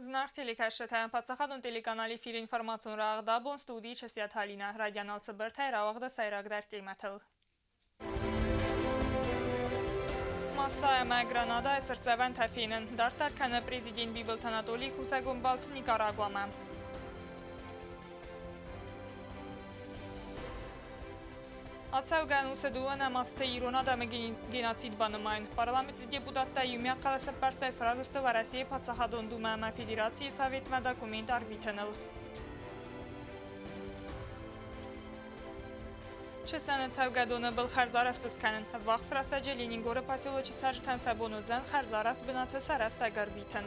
Зынаргъ телекӕсджытӕ, паддзахадон телеканал эфиры информацион рӕгъд абон студийы Часиаты Алинӕ райдиан цыбыртӕй рауагъды сӕйрагдӕр темӕтыл. Масса ӕмӕ Гранадайы цыртдзӕвӕнтӕ фенын дарддӕр кӕны президент Бибылты Анатолий кусӕгон балц Никарагуамӕ. Ацӕугӕ ӕнусы дыууӕнӕм азты ирон адӕмы геноцид банымайын. Парламенты депутаттӕ иумиаг хъӕлӕсӕппӕрстӕй сразы сты Уӕрӕсейы Паддзахадон Думӕ ӕмӕ Федерацийы Советмӕ документ арвитыныл. Чесаны цӕугӕдоны был хӕрзарӕзт скӕнын. Ӕввахс рӕстӕджы Ленингоры поселочы цӕрджытӕн сӕ бон уыдзӕн хӕрзарӕзт бынаты сӕ рӕстӕг ӕрвитын.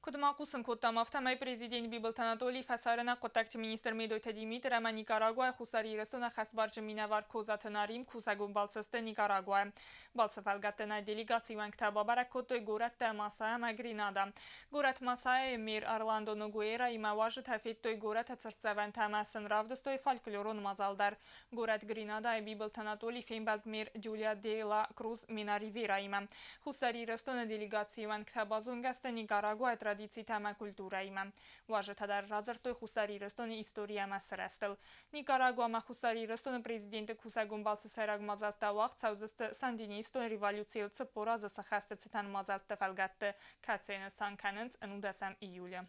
Куыд ма хъусын кодтам, афтӕмӕй президент Бибылты Анатолий фӕсарӕнаг хъуыддӕгты министр Медойты Димитр ӕмӕ Никарагуайы Хуссар Ирыстоны хӕсбарджын минӕвар Козаты Нарим кусӕгон балцы сты Никарагуайы. Балцы фӕлгӕтты нӕ делегацийы уӕнгтӕ бабӕрӕг кодтой горӕттӕ Масайа ӕмӕ Гренада. Горӕт Масайайы мэр Орландо Ногуэраимӕ уазджытӕ федтой горӕты цыртдзӕвӕнтӕ ӕмӕ сын равдыстой фольклорон мадзал дӕр. Горӕт Гренадайы Бибылты Анатолий фембӕлд мэр Джулия де ла Круз Мена Ривейраимӕ. Хуссар Ирыстоны делегацийы уӕнгтӕ базонгӕ сты Никарагуайы традицитӕ ӕмӕ культурӕимӕ. Уазджытӕ дӕр радзырдтой Хуссар Ирыстоны истори ӕмӕ сырӕзтыл. Никарагуамӕ Хуссар Ирыстоны президенты кусӕгон балцы сӕйраг мадзӕлттӕ уагъд цӕудзысты Сандинистон революцийыл 40 азы сӕххӕсты цытӕн мадзӕлтты фӕлгӕтты, кӕцыйы нысан кӕнынц ӕнудӕсӕм июлы.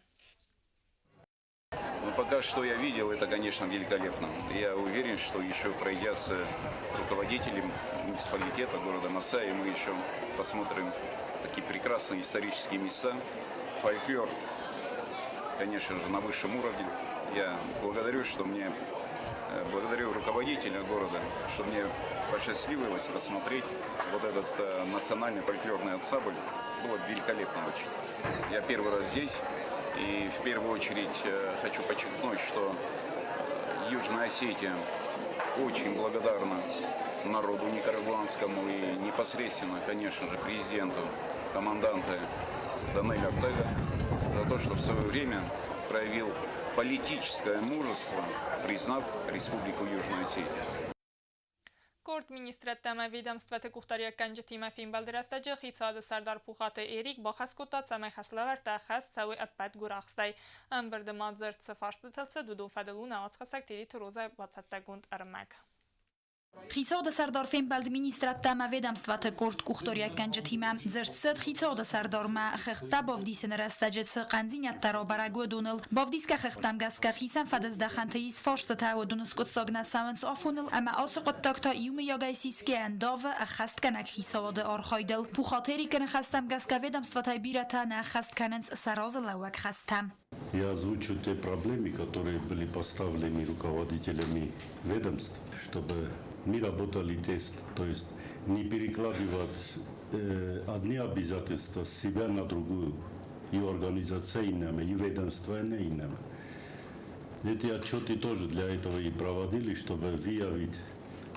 Но пока что я видел, это, конечно, великолепно. Я уверен, что еще пройдятся руководители муниципалитета города Масаи, мы еще посмотрим такие прекрасные исторические места. Фольклор, конечно же, на высшем уровне. Я благодарю, что мне благодарю руководителя города, что мне посчастливилось посмотреть вот этот национальный фольклорный ансамбль. Было великолепно очень. Я первый раз здесь, и в первую очередь хочу подчеркнуть, что Южная Осетия очень благодарна народу никарагуанскому и непосредственно, конечно же, президенту, команданте Данель Ортега за то, что в свое время проявил политическое мужество, признав Республику Южная Осетия. Къорд министрӕдтӕ ӕмӕ ведомствӕты къухдариуӕггӕнджытимӕ фембӕлды рӕстӕджы хицауады сӕрдар Пухаты Эрик бахӕс кодта, цӕмӕй хӕслӕвӕрдтӕ ӕххӕст цӕуой ӕппӕт гуырахстӕй. Ӕмбырды ма дзырд цы фарстытыл цыд, уыдон фӕдыл у нӕ уацхӕссӕг Тедеты Розӕ бацӕттӕгонд ӕрмӕг. Хицауады сӕрдар фембӕлд министрадтӕ ӕмӕ ведомствӕты къорд къухдариуӕггӕнджытимӕ. Дзырд цыд хицауады сӕрдармӕ хыгъдтӕ бавдисыны рӕстӕджы цы хъӕндзинӕдтӕ рабӕрӕг уыдоныл. Бавдисгӕ хыгъдтӕм гӕсгӕ хицӕн фӕдыздӕхӕнты ис фарстытӕ, уыдоны скъуыддзаг нӕ цӕуынц афоныл ӕмӕ ацы хъуыддаг та иумӕйагӕй сисгӕ ӕндавы ӕххӕстгӕнӕг хицауады архайдыл. Пухатерикы ныхӕстӕм гӕсгӕ ведомствӕтӕй бирӕтӕ нӕ ӕххӕст кӕнынц сӕ разылӕууӕг хӕстӕ. Я озвучу те проблемы, которые были поставлены руководителями ведомств, чтобы мы работали тесно, то есть не перекладывать одни обязательства с себя на другую, и организационными, и ведомственными. Эти отчеты тоже для этого и проводили, чтобы выявить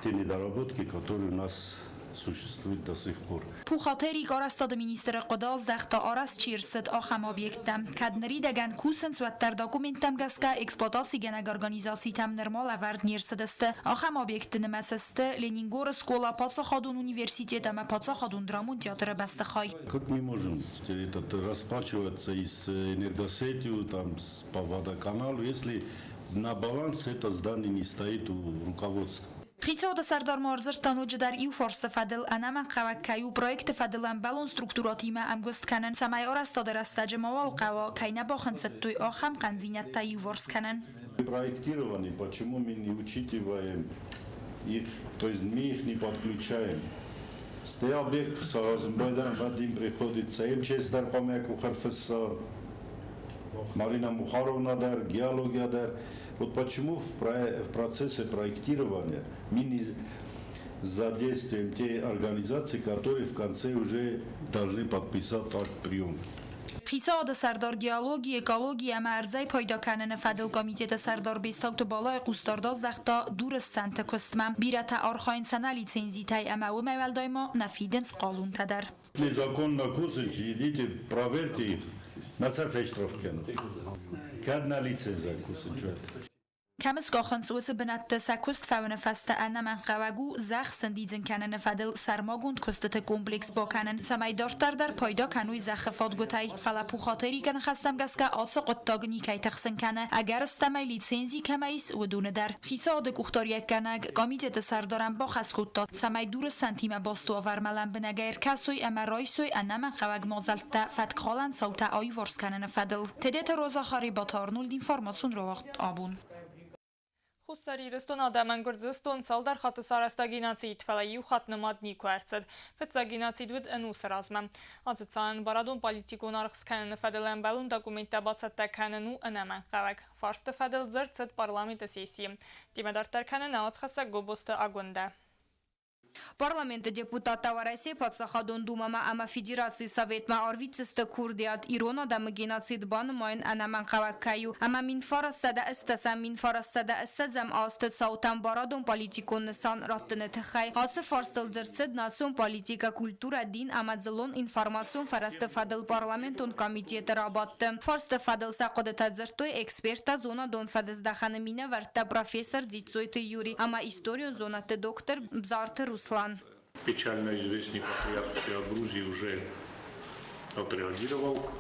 те недоработки, которые у нас существуют до сих пор. Пухатерик арӕзтады министры хъуыды аздӕхта арӕзт чи рцыд, ахӕм объекттӕм. Кӕд ныридӕгӕн кусынц, уӕддӕр документтӕм гӕсгӕ эксплуатацигӕнӕг организацитӕм нырма лӕвӕрд не рцыдысты. Ахӕм объектты нымӕцы сты Ленингоры скъола, паддзахадон университет ӕмӕ паддзахадон драмон театры бӕстыхай. Как мы можем этот, расплачиваться и с энергосетью, там, с, по водоканалу, если на баланс это здание не стоит у руководства? Хицауады сӕрдар ма ӕрдзырдта ноджыдӕр иу фарсты фӕдыл, ӕнӕмӕнгхъӕуӕг кӕй у проекты фӕдыл ӕмбӕлон структурӕтимӕ ӕмгуыст кӕнын, цӕмӕй арӕзтады рӕстӕджы мауал хъӕуа, кӕй нӕ бахынцыдтой, ахӕм хъӕндзинӕдтӕ иуварс кӕнын. Проектирование, почему мы не учитываем их, то есть мы их не подключаем. Стӕй объект саразын байдайӕм, уӕд им приходится МЧС дӕр хъуамӕ къух ӕрфысса, Марина Мухаровна дӕр, геология дӕр. Вот почему в процессе проектирования мы не задействуем те организации, которые в конце уже должны подписать акт приемки. Хицауады сӕрдар геологи, экологи ӕмӕ ӕрдзӕй пайда кӕныны фӕдыл комитеты сӕрдар Бестауты Балайы хъусдард аздӕхта дурыссӕнты куыстмӕ. Бирӕтӕ архайынц ӕнӕ лицензитӕй ӕмӕ уымӕй уӕлдай ма нӕ фидынц хъалонтӕ дӕр. Незаконно кусынчы, идите, проверьте их, на сӕ фештраф кӕнут. Кӕд нӕ лицензия кусынчы, уӕд. Кӕм скъахынц, уыцы бынӕтты сӕ куыст фӕуыны фӕстӕ ӕнӕмӕнгхъӕуӕг у зӕхх сӕндидзын кӕныны фӕдыл сӕрмагонд куыстыты комплекс бакӕнын, цӕмӕй дарддӕр дӕр пайда кӕной зӕххы фадгуытӕй. Фӕлӕ Пухаты Эрикы ныхӕстӕм гӕсгӕ ацы хъуыддаг никӕй тыхсын кӕны, ӕгӕрыстӕмӕй лицензи кӕмӕ ис, уыдоны дӕр. Хицауады къухдариуӕггӕнӕг комитеты сӕрдарӕн бахӕс кодта, цӕмӕй дуры сӕнтимӕ баст уавӕрмӕ лӕмбынӕгӕй ӕркӕсой ӕмӕ райсой ӕнӕмӕнгхъӕуӕг мадзӕлттӕ фӕткхалӕн цаутӕ аиуварс кӕныны фӕдыл. Тедеты Роза, Харебаты Арнольд, информацион рауагъд «Абон». Хуссар Ирыстоны адӕмӕн Гуырдзыстон цалдӕр хатты сарӕзта геноцид, фӕлӕ иу хатт нымад никуы ӕрцыд. Фыццаг геноцид уыд ӕнусы размӕ. Ацы цауӕн барадон-политикон аргъ скӕныны фӕдыл ӕмбӕлон документтӕ бацӕттӕ кӕнын у ӕнӕмӕнгхъӕуӕг. Фарсты фӕдыл дзырд цыд парламенты сессийы. Темӕ дарддӕр кӕны нӕ уацхӕссӕг Гобозты Агуындӕ. Парламенты депутаттӕ Уӕрӕсейы Паддзахадон Думӕмӕ ӕмӕ Федерацийы Советмӕ арвитдзысты курдиат, ирон адӕмы геноцид банымайын ӕнӕмӕнгхъӕуӕг кӕй у ӕмӕ 1920 1920-ӕм азты цаутӕм барадон-политикон нысан раттыны тыххӕй. Ацы фарстыл дзырд цыд национ политикӕ, культурӕ, дин ӕмӕ дзыллон информацион фӕрӕзты фӕдыл парламентон комитеты рабадты. Фарсты фӕдыл сӕ хъуыдытӕ дзырдтой эксперттӕ, зонадон фӕдыздӕхӕны минӕвӕрттӕ профессор Дзиццойты Юри ӕмӕ историон зонӕдты доктор Бзарты Руслан. Печально известный патриарх всея Грузии уже отреагировал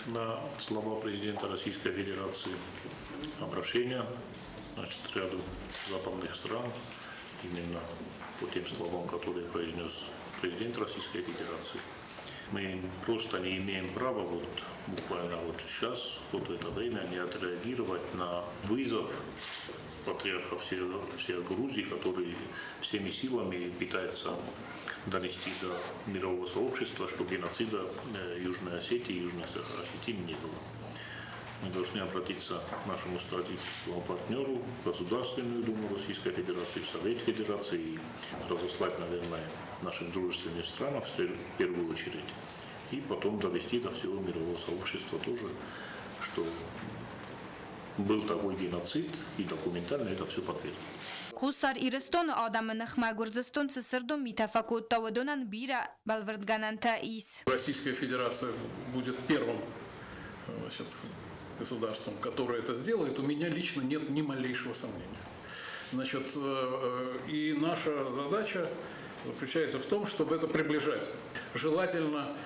на слова президента Российской Федерации, обращение, значит, ряду западных стран именно по тем словам, которые произнес президент Российской Федерации. Мы просто не имеем права вот буквально вот сейчас, вот в это время не отреагировать на вызов патриарха всея Грузии, который всеми силами пытается донести до мирового сообщества, что геноцида Южной Осетии и Южной Осетии не было. Мы должны обратиться к нашему стратегическому партнеру, Государственную Думу Российской Федерации, в Совет Федерации и разослать, наверное, нашим дружественным странам в первую очередь. И потом довести до всего мирового сообщества тоже, что был такой геноцид, и документально это все подтвердили. Хуссар Ирыстоны адӕмы ныхмӕ Гуырдзыстон цы сырдон митӕ фӕкодта, уыдонӕн бирӕ бӕлвырдгӕнӕнтӕ ис. Российская Федерация будет первым, значит, государством, которое это сделает, у меня лично нет ни малейшего сомнения. Значит, и наша задача заключается в том, чтобы это приближать. Желательно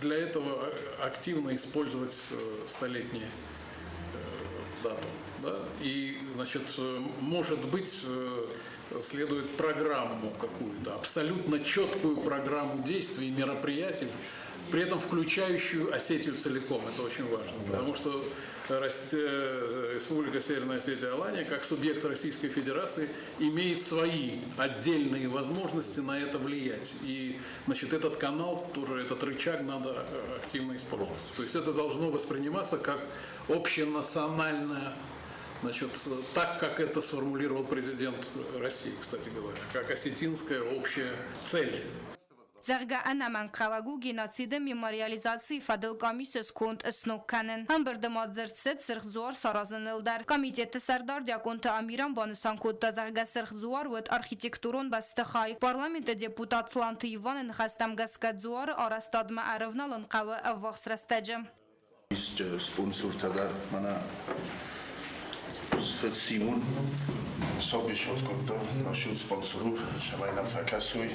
для этого активно использовать столетние дату. Да? И, значит, может быть, следует программу какую-то, абсолютно четкую программу действий и мероприятий, при этом включающую Осетию целиком. Это очень важно, потому что Республика Северная Осетия Алания, как субъект Российской Федерации, имеет свои отдельные возможности на это влиять. И, значит, этот канал, тоже этот рычаг надо активно использовать. То есть это должно восприниматься как общенациональная, значит, так, как это сформулировал президент России, кстати говоря, как осетинская общая цель. Зӕгъгӕ, ӕнӕмӕнгхъӕуӕг у геноциды мемориализацийы фӕдыл къамисы сконд сног кӕнын. Ӕмбырды ма дзырд цыд Сырх дзуар саразыныл дӕр. Комитеты сӕрдар Диакъонты Амиран банысан кодта, зӕгъгӕ, Сырх дзуар уыд архитектурон бӕстыхай. Парламенты депутат Сланты Иваны ныхӕстӕм гӕсгӕ дзуары арӕзтадмӕ ӕрывналын хъӕуы ӕввахс рӕстӕджы. Ис спонсортӕ дӕр, мӕнӕ фыд Симон сабисот кодта насчет спонсоров, цӕмӕй нӕм фӕкӕсой,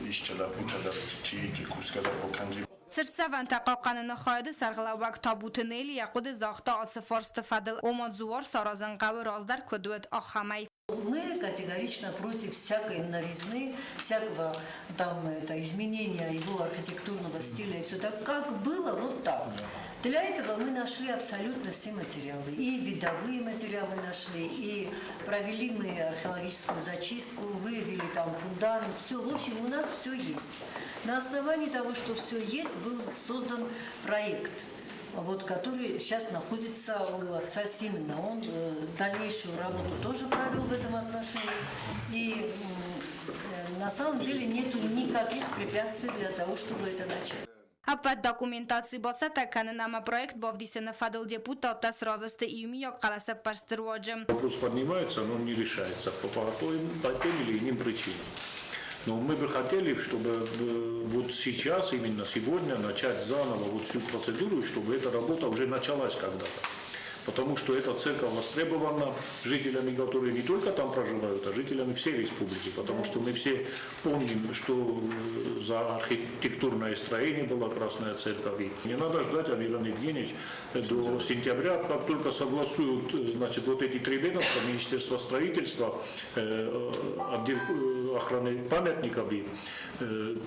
исчи лӕппутӕ дӕр чи кусгӕ дӕр бакӕнджи. Цыртдзӕвӕнтӕ хъахъхъӕныны хайады сӕргълӕууӕг Табуты Нелли йӕ хъуыды загъта ацы фарсты фӕдыл, ома дзуар саразын хъӕуы раздӕр куыд уыд, ахӕмӕй. Мы категорично против всякой новизны, всякого там это, изменения его архитектурного стиля и все так. Как было, вот так. Для этого мы нашли абсолютно все материалы. И видовые материалы нашли, и провели мы археологическую зачистку, выявили там фундамент, все. В общем, у нас все есть. На основании того, что все есть, был создан проект, вот, который сейчас находится у отца Симона. Он дальнейшую работу тоже провел в этом отношении. И на самом деле нету никаких препятствий для того, чтобы это начать. Ӕппӕт документаци бацӕттӕ кӕнын ӕмӕ проект бавдисыны фӕдыл депутаттӕ сразы сты иумиаг хъӕлӕсӕппӕрсты руаджы. Вопрос поднимается, но он не решается по тем или иным причинам. Но мы бы хотели, чтобы вот сейчас, именно сегодня, начать заново вот всю процедуру, чтобы эта работа уже началась когда-то. Потому что эта церковь востребована жителями, которые не только там проживают, а жителями всей республики. Потому что мы все помним, что за архитектурное строение была Красная Церковь. И не надо ждать, Амиран Евгеньевич, до сентября, как только согласуют, значит, вот эти три ведомства, Министерство строительства, отдел охраны памятников и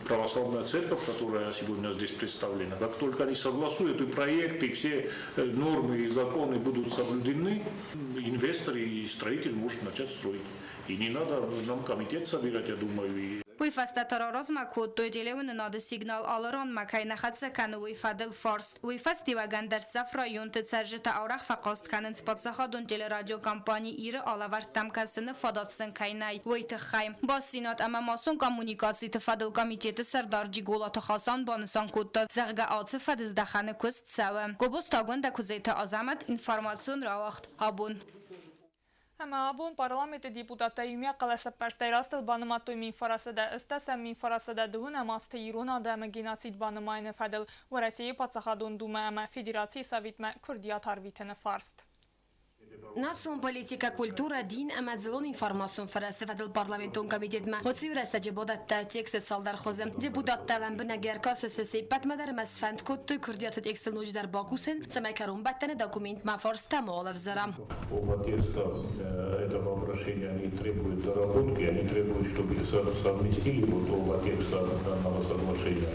Православная Церковь, которая сегодня здесь представлена, как только они согласуют и проекты, и все нормы и законы будут соблюдены, инвестор и строитель может начать строить. И не надо нам комитет собирать, я думаю. И Уый фӕстӕ та раразмӕ кодтой телеуынынады сигнал алы ранмӕ кӕй нӕ хӕццӕ кӕны, уый фӕдыл фарст. Уый фӕстиуӕгӕн дӕрддзӕф районты цӕрджытӕ арӕх фӕхъаст кӕнынц паддзахадон телерадиокомпани Ир-ы алӕвӕрдтӕм кӕсыны фадат сын кӕй нӕй, уый тыххӕй. Бастдзинад ӕмӕ массон коммуникациты фӕдыл комитеты сӕрдар Джиголаты Хасан банысан кодта, зӕгъгӕ, ацы фӕдыздӕхӕны куыст цӕуы. Гобозты Агуындӕ, Куыдзеты Азӕмӕт, информацион рауагъд Абон. Ӕмӕ абон парламенты депутаттӕ иумиаг хъӕлӕсӕппӕрстӕй растыл банымадтой 1980 1932 азты ирон адӕмы геноцид банымайыны фӕдыл Уӕрӕсейы Паддзахадон Думӕ ӕмӕ Федерацийы Советмӕ куырдиат арвитыны фарст. Национ политикӕ, культурӕ, дин ӕмӕ дзыллон информацион фӕрӕзты фӕдыл парламентон комитетмӕ уыцы иу рӕстӕджы бадӕтта тексты цалдӕр хуызы. Депутаттӕ лӕмбынӕг ӕркастысты се ппӕтмӕ дӕр ӕмӕ сфӕнд кодтой куырдиаты текстыл ноджыдӕр бакусын, цӕмӕй кӕронбӕттӕны документ ма фарста ма ӕвзӕра. Оба текста этого обращения, они требуют доработки, они требуют, чтобы совместили вот оба текста данного соглашения.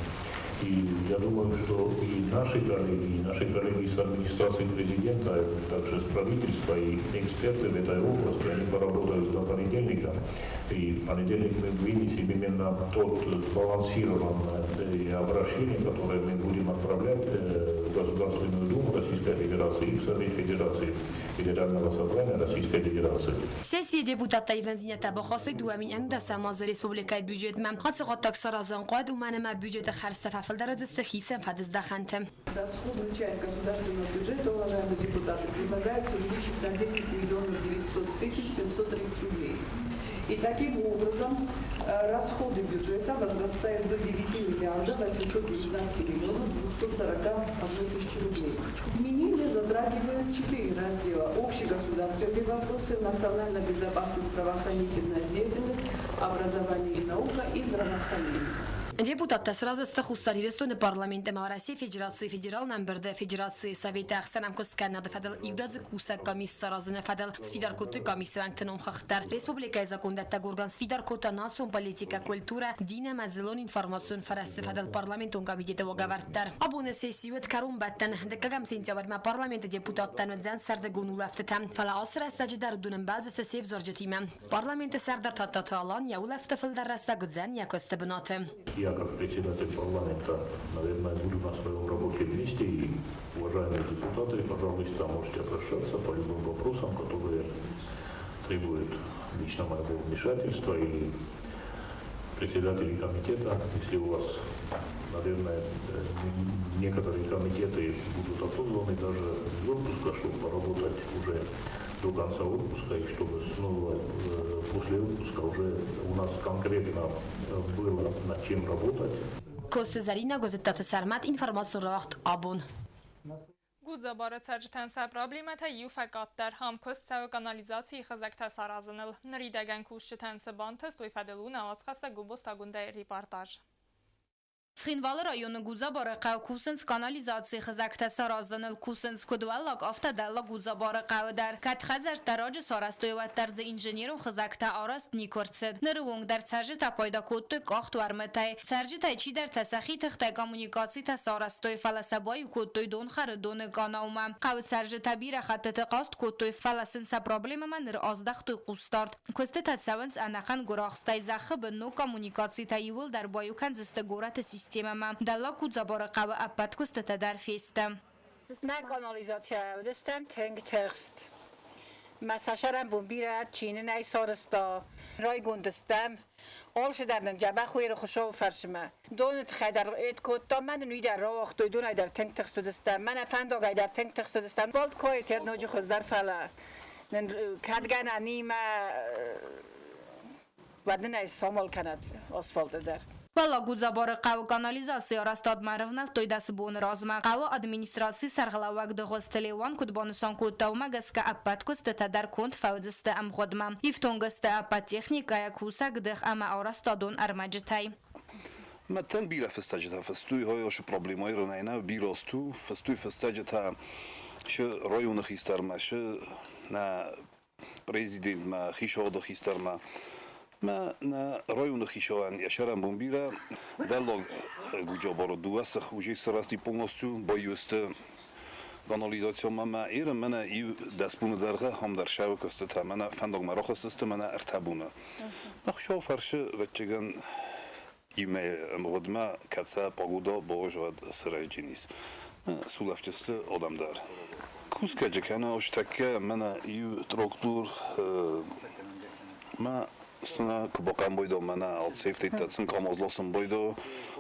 И я думаю, что и наши коллеги с администрации президента, также с правительства и эксперты в этой области, они поработают до понедельника. И в понедельник мы вынесем именно тот сбалансированное обращение, которое мы будем отправлять в Государственную Думу Российской Федерации и в Совет Федерации Федерального Собрания Российской Федерации. Сессийы депутаттӕ ивӕндзинӕдтӕ бахастой 2011 азы республикӕйы бюджетмӕ. Ацы хъуыддаг саразын хъуыд, уымӕн ӕмӕ бюджеты хӕрдзтӕ фӕфылдӕр уыдзысты хицӕн фӕдыздӕхӕнты. Расходную часть государственного бюджета, уважаемые депутаты, предлагается увеличить на 10 миллионов 900 тысяч 730 рублей. И таким образом расходы бюджета возрастают до 9 миллиардов 819 миллионов 241 тысячи рублей. Изменения затрагивают 4 раздела: общегосударственные вопросы, национальная безопасность, правоохранительная деятельность, образование и наука и здравоохранение. Депутаттӕ сразы сты Хуссар Ирыстоны парламент ӕмӕ Уӕрӕсейы Федерацийы Федералон ӕмбырды Федерацийы Советы ӕхсӕн ӕмкуысткӕнынады фӕдыл иудадзыг кусӕг къамис саразыны фӕдыл, сфидар кодтой къамисы уӕнгты номхыгъд дӕр. Республикӕйы закондӕттӕг орган сфидар кодта национ политикӕ, культурӕ, дин ӕмӕ дзыллон информацион фӕрӕзты фӕдыл парламентон комитеты уагӕвӕрд дӕр. Абоны сесси уыд кӕронбӕттӕн. Дыккӕгӕм сентябрьмӕ парламенты депутаттӕн уыдзӕн сӕрдыгон улӕфтытӕ. Фӕлӕ ацы рӕстӕджы дӕр уыдон ӕмбӕлдзысты се взарджытимӕ. Парламенты сӕрдар Тадтаты Алан йӕ улӕфты фылдӕр рӕстӕг уыдзӕн йӕ куысты бынаты. Я, как председатель парламента, наверное, буду на своем рабочем месте. И, уважаемые депутаты, пожалуйста, можете обращаться по любым вопросам, которые требуют лично моего вмешательства или председателей комитета. Если у вас, наверное, некоторые комитеты будут отозваны даже из отпуска, чтобы поработать уже до конца отпуска, и чтобы снова после отпуска уже у нас конкретно было над чем работать. Коцты Зӕринӕ, Гуызыттаты Сӕрмӕт, информацион рауагъд Абон. Гудзабары цӕрджытӕн сӕ проблемӕтӕ иу фӕкъаддӕр. Ам куыст цӕуы канализацийы хызӕгтӕ саразыныл. Ныридӕгӕн кусджытӕн цы бантыст, уый фӕдыл у нӕ уацхӕссӕг Гобозты Агуындӕйы репортаж. Цхинвалы районы Гудзабары хъӕуы кусынц канализацийы хызӕгтӕ саразыныл. Кусынц куыд уӕллаг, афтӕ дӕллаг Гудзабары хъӕуы дӕр. Кӕд хӕдзӕрттӕ раджы сарӕзтой, уӕддӕр дзы инженерон хызӕгтӕ арӕзт никуы рцыд. Ныры онг дӕр цӕрджытӕ пайда кодтой къахт уӕрмытӕй. Цӕрджытӕй чидӕртӕ сӕхи тыхтӕй коммуникацитӕ сарӕзтой, фӕлӕ сӕ баиу кодтой донхӕры доны къанаумӕ. Хъӕуы цӕрджытӕ бирӕ хӕттыты хъаст кодтой, фӕлӕ сын сӕ проблемӕмӕ ныр аздӕхтой хъусдард. Куыстытӕ цӕуынц ӕнӕхъӕн гуырахстӕй. Зӕххы бын ног коммуникацитӕ иууылдӕр баиу кӕндзысты горӕты системӕмӕ. Дӕллаг Гудзабары хъӕуы ӕппӕт куыстытӕ дӕр фесты. Нӕ канализацийӕ уыдыстӕм тынг тыхст. Мӕ сӕсӕрӕн бон бирӕ чи нын ӕй сарӕзта. Райгонд стӕм. Алчидӕр нын дзӕбӕх уӕры Хуыцауы фӕрсмӕ. Доны тыххӕй дӕр эд кодтам, мӕ нын уый дӕр рауагътой, донӕй дӕр тынг тыхст уыдыстӕм, мӕнӕ фӕндагӕй дӕр тынг тыхст уыдыстӕм. Болт куы ноджы хуыздӕр, фӕлӕ нын кӕд гӕнӕн и мӕ уӕд нын ӕй самал кӕнӕд асфальты дӕр. Уӕллаг Гудзабары хъӕуы канализацийы арӕзтадмӕ ӕрӕвнӕлдтой 10 боны размӕ. Хъӕуы администрацийы сӕргълӕууӕг Дыгъуызты Леуан куыд банысан кодта, уымӕ гӕсгӕ ӕппӕт куыстытӕ дӕр конд фӕуыдзысты ӕмгъуыдмӕ. Ифтонг сты ӕппӕт техникӕйӕ, кусӕг дых ӕмӕ арӕзтадон ӕрмӕджытӕй. Мӕ тынг бирӕ фыстӕджытӕ фыстой, хойосы проблемӕйы рынӕй нӕ бирӕ сту, фыстой фыстӕджытӕ шы районы хистӕрмӕ, шы нӕ президентмӕ, хицауады хистӕрмӕ. Мӕ нӕ районы хицауӕн йӕ сӕрӕнбон бирӕ. Дӕллаг Гуджабары дыууӕ сых уже сырӕзти полностью баиу сты канализациямӕ мӕ Иры мӕнӕ иу 10 боны дӕргъы ам дӕр сӕвы куыстытӕ мӕнӕ фӕндагмӕ рахызтысты мӕнӕ 3 боны. Хуыцау фӕрсы, ӕвӕццӕгӕн, иумӕ ӕмгъуыдмӕ, кӕд сӕ погода бауазӕд сырӕзджынис. Сулӕфджысты адӕм дӕр. Кусгӕджы кӕнӕ устӕккӕ мӕнӕ иу трактор мӕ сына куы бахъӕмбойдо мӕнӕ алцефтеттӕ сын камаз ласын байдо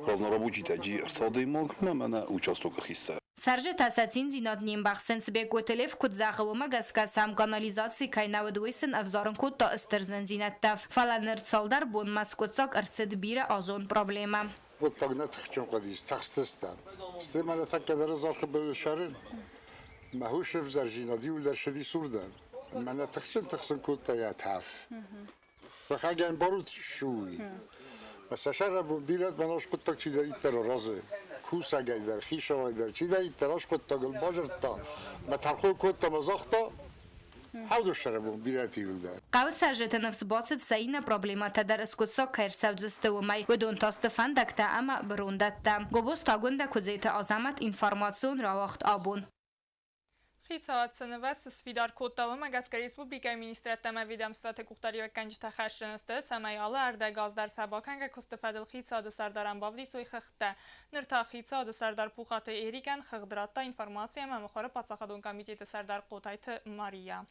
разнорабочийтӕ джи ӕртадӕймаг мӕ мӕнӕ участокы хистӕр. Цӕрджытӕ сӕ циндзинад не мбӕхсынц. Бекъойты Лев куыд зӕгъы, уымӕ гӕсгӕ сӕм канализаци кӕй нӕ уыд, уый сын ӕвзарын кодта стыр зындзинӕдтӕ. Фӕлӕ ныр цалдӕр бонмӕ скъуыддзаг ӕрцыд бирӕазон проблемӕ. Хъуыддаг нӕ тыхджын хъуыдис, тыхстыстӕм. Стӕй ма нӕ тӕккӕ дӕр ӕз сӕрын. Мӕ хус ӕвзӕрзинад иуылдӕр ссыдис уырдӕм. Мӕ нӕ тыхджын тыхсын кодта йӕ тӕф. Бӕхӕгӕн барут ссуй. Мӕ сӕ сӕрӕбон бирӕ мӕн аскъуыддаг чидӕриддӕр аразы, кусӕгӕй дӕр, хицауӕй дӕр, чидӕриддӕр аскъуыддагыл базыдта, мӕ тӕрхон кодта мӕ загъта, Хӕдзарӕбон бирӕты иуылдӕр. Хъӕуы цӕрджыты ныфс бацыд, сӕ иннӕ проблемӕтӕ дӕр скъуыддзаг кӕй ӕрцӕудзысты, уымӕй. Уыдон та сты фӕндӕгтӕ ӕмӕ бырондӕттӕ. Гобозты Агуындӕ, Куыдзеты Азӕмӕт, информацион рауагъд «Абон». Хицауад цы нывӕц сфидар кодта, уымӕ гӕсгӕ республикӕйы министрӕдтӕ ӕмӕ ведомствоты къухдариуӕггӕнджытӕ хӕсджын сты, цӕмӕй алы ӕрдӕг аз дӕр сӕ бакӕнгӕ куысты фӕдыл хицауады сӕрдарӕн бавдисой хыгъдтӕ. Ныр та хицауады сӕрдар Пухаты Эрикӕн хыгъд радта информаци ӕмӕ мыхуыры паддзахадон комитеты сӕрдар Хъотайты Мария.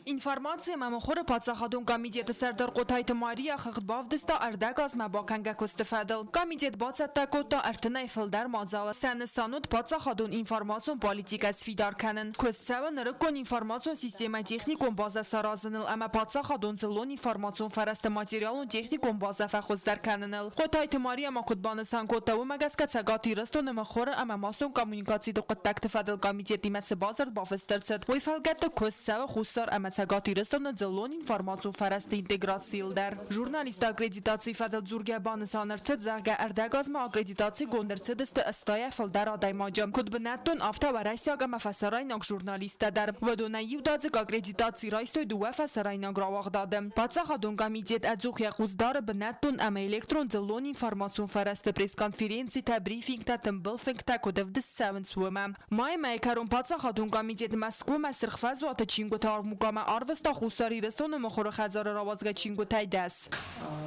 Информаци ӕмӕ мыхуыры паддзахадон комитеты сӕрдар Хъотайты Мария хыгъд бавдыста ӕрдӕг азмӕ бакӕнгӕ куысты фӕдыл. Комитет бацӕттӕ кодта 30-ӕй фылдӕр мадзалы. Сӕ нысан уыд паддзахадон информацион политикӕ сфидар кӕнын. Куыст цӕуы нырыккон информацион системӕ техникон базӕ саразыныл ӕмӕ паддзахадон дзыллон информацион фӕрӕзты материалон-техникон базӕ фӕхуыздӕр кӕныныл. Хъотайты Мария ма куыд банысан кодта, уымӕ гӕсгӕ Цӕгат Ирыстоны мыхуыры ӕмӕ массон коммуникациты хъуыддӕгты фӕдыл комитетимӕ цы бадзырд бафыст ӕрцыд, уый фӕлгӕтты куыст цӕуы Хуссар ӕмӕ Цӕгат Ирыстоны дзыллон информацион фӕрӕзты интеграцийыл дӕр. Журналистты аккредитацийы фӕдыл дзургӕ банысан ӕрцыд, зӕгъгӕ, ӕрдӕг азмӕ аккредитацигонд ӕрцыдысты 80-ӕй фылдӕр адӕймаджы, куыд бынӕттон, афтӕ уӕрӕсейаг ӕмӕ фӕсарӕйнаг журналисттӕ дӕр. Уыдонӕй иудадзыг аккредитаци райстой дыууӕ фӕсарӕйнаг рауагъдады. Паддзахадон комитет ӕдзух йӕ хъус дары бынӕттон ӕмӕ электрон дзыллон информацион фӕрӕзты пресс-конференцитӕ, брифингтӕ, тымбыл фынгтӕ куыд ӕвдыст цӕуынц, уымӕ. Майы мӕйы кӕрон паддзахадон комитет Мӕскуымӕ Сырх фӕзуаты чингуыты армукъамӕ арвыста Хуссар Ирыстоны мыхуыры хӕдзары рауадзгӕ чингуытӕй 10.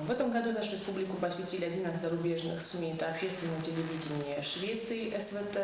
В этом году нашу республику посетили 11 зарубежных СМИ. Это общественное телевидение Швеции, СВТ.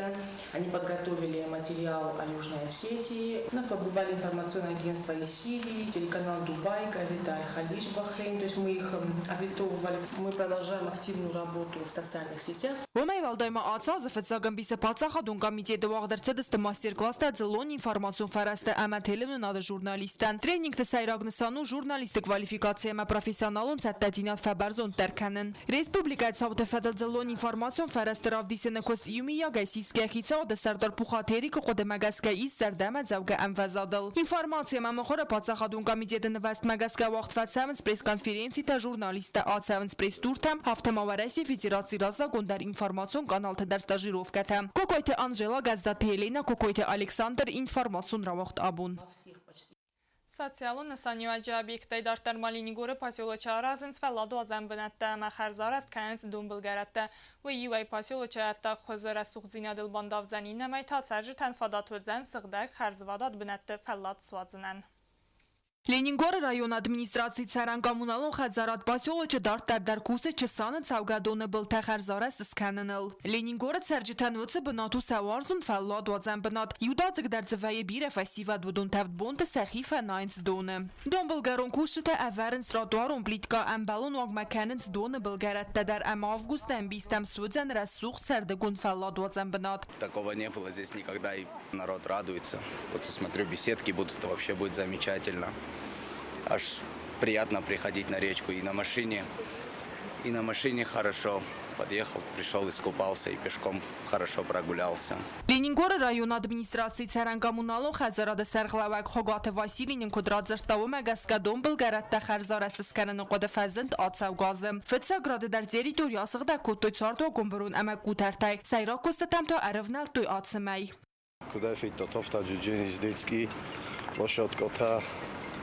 Они подготовили материал о Южной Осетии. У нас побывали информационное агентство из Сирии, телеканал Дубай, газета Аль-Халидж Бахрейн. То есть мы их аккредитовывали. Мы продолжаем активную работу в социальных сетях. Уымӕй уӕлдай ма ацы азы фыццаг ӕмбисы паддзахадон комитеты уагъд ӕрцыдысты мастер-класстӕ дзыллон информацион фӕрӕзты ӕмӕ телеуынынады журналисттӕн. Тренингты сӕйраг нысан у журналистты квалификаци ӕмӕ профессионалон цӕттӕдзинад фӕбӕрзонддӕр кӕнын. Республикӕйы цауты фӕдыл дзыллон информацион фӕрӕзты равдисыны куыст иумийагӕй сисгӕ хицауады сӕрдар Пухаты Эрикы хъуыдымӕ гӕсгӕ ис зӕрдӕмӕдзӕугӕ ӕмвӕзадыл. Информаци ӕмӕ мыхуыры паддзахадон комитеты нывӕзтмӕ гӕсгӕ уагъд фӕцӕуынц пресс-конференцитӕ, журналисттӕ ацӕуынц пресс-туртӕм, афтӕ ма Уӕрӕсейы Федерацийы раззагондӕр информацион каналты дӕр стажировкӕтӕ. Кокойты Анжела, Гӕздаты Елена, Кокойты Александр, информацион рауагъд «Абон». Социалон нысаниуӕджы объекттӕй дарддӕр ма Ленингоры поселочы аразынц фӕлладуадзӕн бынӕттӕ ӕмӕ хӕрзарӕзт кӕнынц донбылгӕрӕттӕ. Уый иуӕй поселочы ӕддаг хуызы рӕсугъддзинадыл бандавдзӕн, иннӕмӕй та цӕрджытӕн фадат уыдзӕн сыгъдӕг хӕрзвадат бынӕтты фӕллад суадзынӕн. Ленингоры районы администрацийы цӕрӕн-коммуналон хӕдзарад поселочы дарддӕр дӕр кусы Чысаны цӕугӕдоны былтӕ хӕрзарӕзт скӕныныл. Ленингоры цӕрджытӕн уыцы бынат у сӕ уарзон фӕлладуадзӕн бынат. Иудадзыг дӕр дзы вӕййы бирӕ фӕсивӕд, уыдон тӕвд бонты сӕхи фӕнайынц доны. Донбылгӕрон кусджытӕ ӕвӕрынц тротуарон плиткӕ, ӕмбӕлон уагмӕ кӕнынц доны былгӕрӕттӕ дӕр ӕмӕ августы ӕмбистӕм суыдзӕн рӕсугъд сӕрдыгон фӕлладуадзӕн бынат. Такого не было здесь никогда, и народ радуется. Вот смотрю, беседки будут, это вообще будет замечательно. Аж приятно приходить на речку и на машине. И на машине хорошо подъехал, пришел, искупался и пешком хорошо прогулялся. Ленингоры районы администрацийы цӕрӕн-коммуналон хӕдзарады сӕргълӕууӕг Хуыгаты Васили нын куыд радзырдта, уымӕ гӕсгӕ донбылгӕрӕттӕ хӕрзарӕзт скӕныны хъуыды фӕзынд ацӕугӕ азы. Фыццаг рады дӕр территори асыгъдӕг кодтой цардуагон бырон ӕмӕ къутӕртӕй, сӕйраг куыстытӕм та ӕрӕвнӕлдтой ацы мӕй. Куыд федтат, афтӕ Дженис детский площадкӕтӕ,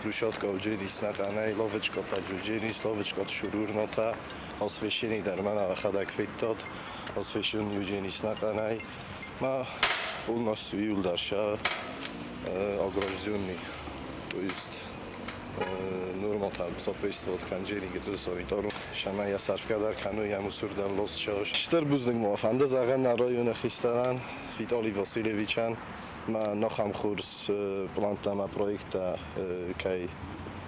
площадка Дженис нӕхъӕнӕй, лавочкӕтӕ Дженис, лавочкӕтӕ шурурнотӕ, освещение дӕр мӕнӕ уӕхӕдӕг федтат, освещение Дженис нӕхъӕнӕй. Ма полностью июльдӕр сӕ огражденный, то есть норматам соответствовать кӕн Джениги санитару. Шама я сарфка дӕр кӕнуй ӕмусур дӕр лосчаш. Стыр бузныг ма фӕнды зӕгъын нӕ районы хистӕрӕн Виталий Васильевичӕн, ма нахӕм хорз плантӕ ӕмӕ проекттӕ кӕй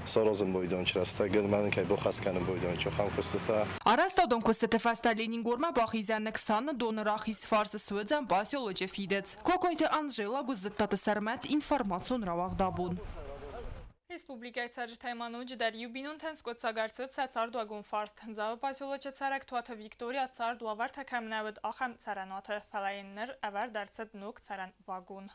саразын байдонч рӕстӕгыл, мӕнӕн кӕй бахӕс кӕнын байдонч ахӕм куыстытӕ. Арӕзтадон куыстыты фӕстӕ Ленингормӕ бахизӕны Ксаны доны рахиз фарсы суыдзӕн поселочы фидыц. Кокойты Анжела, Гуыззыттаты Сӕрмӕт, информацион рауагъд абон. Республикӕйы цӕрджытӕй ма ноджыдӕр иу бинонтӕн скъуыддзаг ӕрцыд сӕ цардуагон фарст. Дзауы поселочы цӕрӕг Туаты Виктория цард уавӕртӕ кӕм нӕ уыд, ахӕм цӕрӕнуаты, фӕлӕ йын ныр ӕвӕрд ӕрцыд ног цӕрӕн вагон.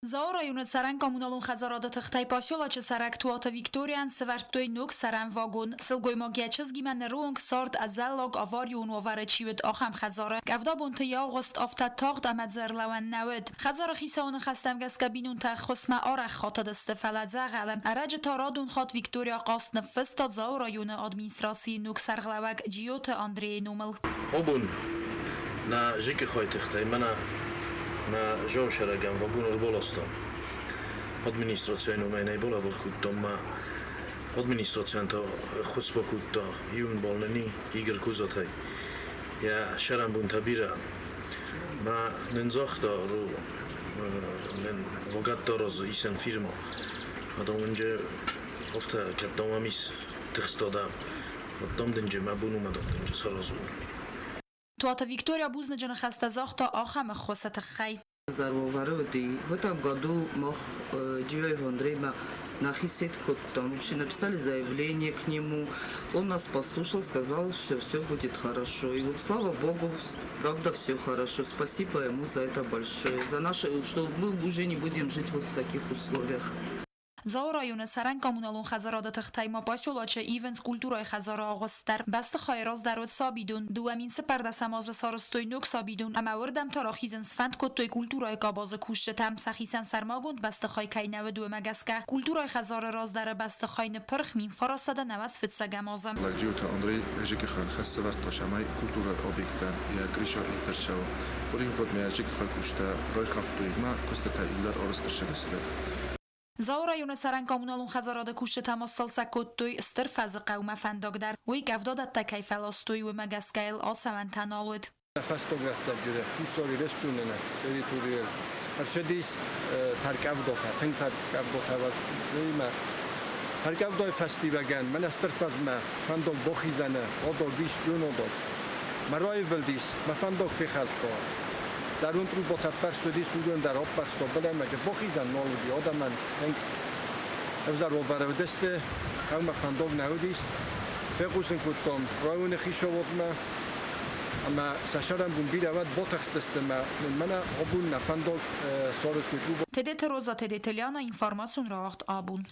Дзауы районы цӕрӕн-коммуналон хӕдзарады тыхтӕй поселочы цӕрӕг Туаты Викторияйӕн сӕвӕрдтой ног цӕрӕн вагон. Сылгоймаг йӕ чызгимӕ ныры онг цард ӕдзӕллаг аварион уавӕры чи уыд, ахӕм хӕдзары. Къӕвдабонты йӕ агъуыст афтӕ тагъд ӕмӕ дзы ӕрлӕууӕн нӕ уыд. Хӕдзары хицауы ныхӕстӕм гӕсгӕ бинонтӕ ӕххуысмӕ арӕх хатыдысты, фӕлӕ дзӕгъӕлы. Ӕрӕджы та радон хатт Виктория хъаст ныффыста Дзауы районы администрацийы ног сӕргълӕууӕг Джиоты Андрейы номыл. Абон нӕ Жикихой тыхтӕй мӕнӕ нӕ жаушарӕгӕн вагон ӕрбаластам. Администрацийы номӕй нӕ балӕвар кодтам ма администрацийӕн та ӕххуыс бакодта иу ӕмбал нын Игорь Козатӕй. Йӕ сӕрӕнбонтӕ бирӕ. Ма нын загъта, нын вагӕттӕ аразы исӕн фирмӕ. Адӕм уынджы афтӕ кӕд дам ам ис тыхст адӕм, уӕд дам дынджы мӕ бон у мӕ дам дынджы саразон. Туаты Виктория бузныджы ныхӕстӕ загъта ахӕм ӕххуысы тыххӕй. Уыди. В этом году мах Джиоев Андреймӕ нӕхи сет кодтам. Вообще написали заявление к нему. Он нас послушал, сказал, что все будет хорошо. И вот слава богу, правда все хорошо. Спасибо ему за это большое. За наше, что мы уже не будем жить вот в таких условиях. Дзауы районы цӕрӕн-коммуналон хӕдзарады тыхтӕй ма поселочы ивынц культурӕйы хӕдзары агъуыст дӕр. Бӕстыхайы раздӕр уыд сабидон. 2014 азы сарӕзтой ног сабидон ӕмӕ уырдӕм та рахизын сфӕнд кодтой культурӕйы къабазы кусджытӕ. Сӕхицӕн сӕрмагонд бӕстыхай кӕй нӕ уыд, уымӕ гӕсгӕ. Культурӕйы хӕдзары раздӕры бӕстыхай ныппырх 1995 азы. Джиоты Андрей Жекихан хӕссӕвӕрдта сӕмӕй культурӕ объекттӕн йӕ крыша ивд ӕрцӕуы. Къуыримгъуыдмӕ Жекихай кусджытӕ райхӕлдтой ма куыстытӕ иудар арӕзт ӕрцыдысты. Дзауы районы цӕрӕн-коммуналон хӕдзарады кусджытӕ ма сцалцӕг кодтой Стыр фӕзы хъӕумӕ фӕндаг дӕр. Уый къӕвдадӕттӕ кӕй фӕластой, уымӕ гӕсгӕ йыл ацӕуӕнтӕ нал уыд. Фӕстаг рӕстӕджы Хуссар Ирыстоны территорийыл ӕрцыдис тӕрккъӕвдатӕ, тынг тӕрккъӕвдатӕ уыимӕ. Тӕрккъӕвдайы фӕстиуӕгӕн мӕнӕ Стыр фӕзмӕ фӕндаг бахизӕны адаг ис донадаг. Мӕ раивылдис, мӕ фӕндаг фехӕлдта. Зӕронд трубатӕ ӕппӕрст уыдис, уыдон дӕр аппӕрста былӕмӕджы. Бахизӕн нал уыди адӕмӕн тынг ӕвзӕр уавӕры уыдысты, хъӕумӕ фӕндаг нӕ уыдис. Фехъусын кодтам районы хицауадмӕ ӕмӕ сӕ сӕрӕнбон бирӕ уӕд батыхстысты мӕ мӕнӕ абон нӕ фӕндаг сарӕзтой труба. Тедеты Роза, Тедеты Лиана, информацион рауагъд абон.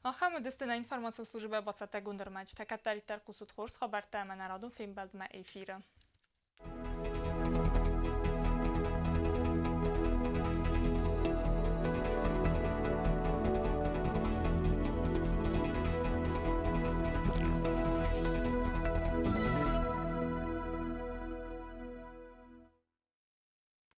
Ахӕм уыдысты нӕ информацион службӕ бацӕттӕгонд ӕрмӕджытӕ. Кӕддӕриддӕр хъусут хорз хабӕрттӕ ӕмӕ нӕ радон фембӕлдмӕ эфиры.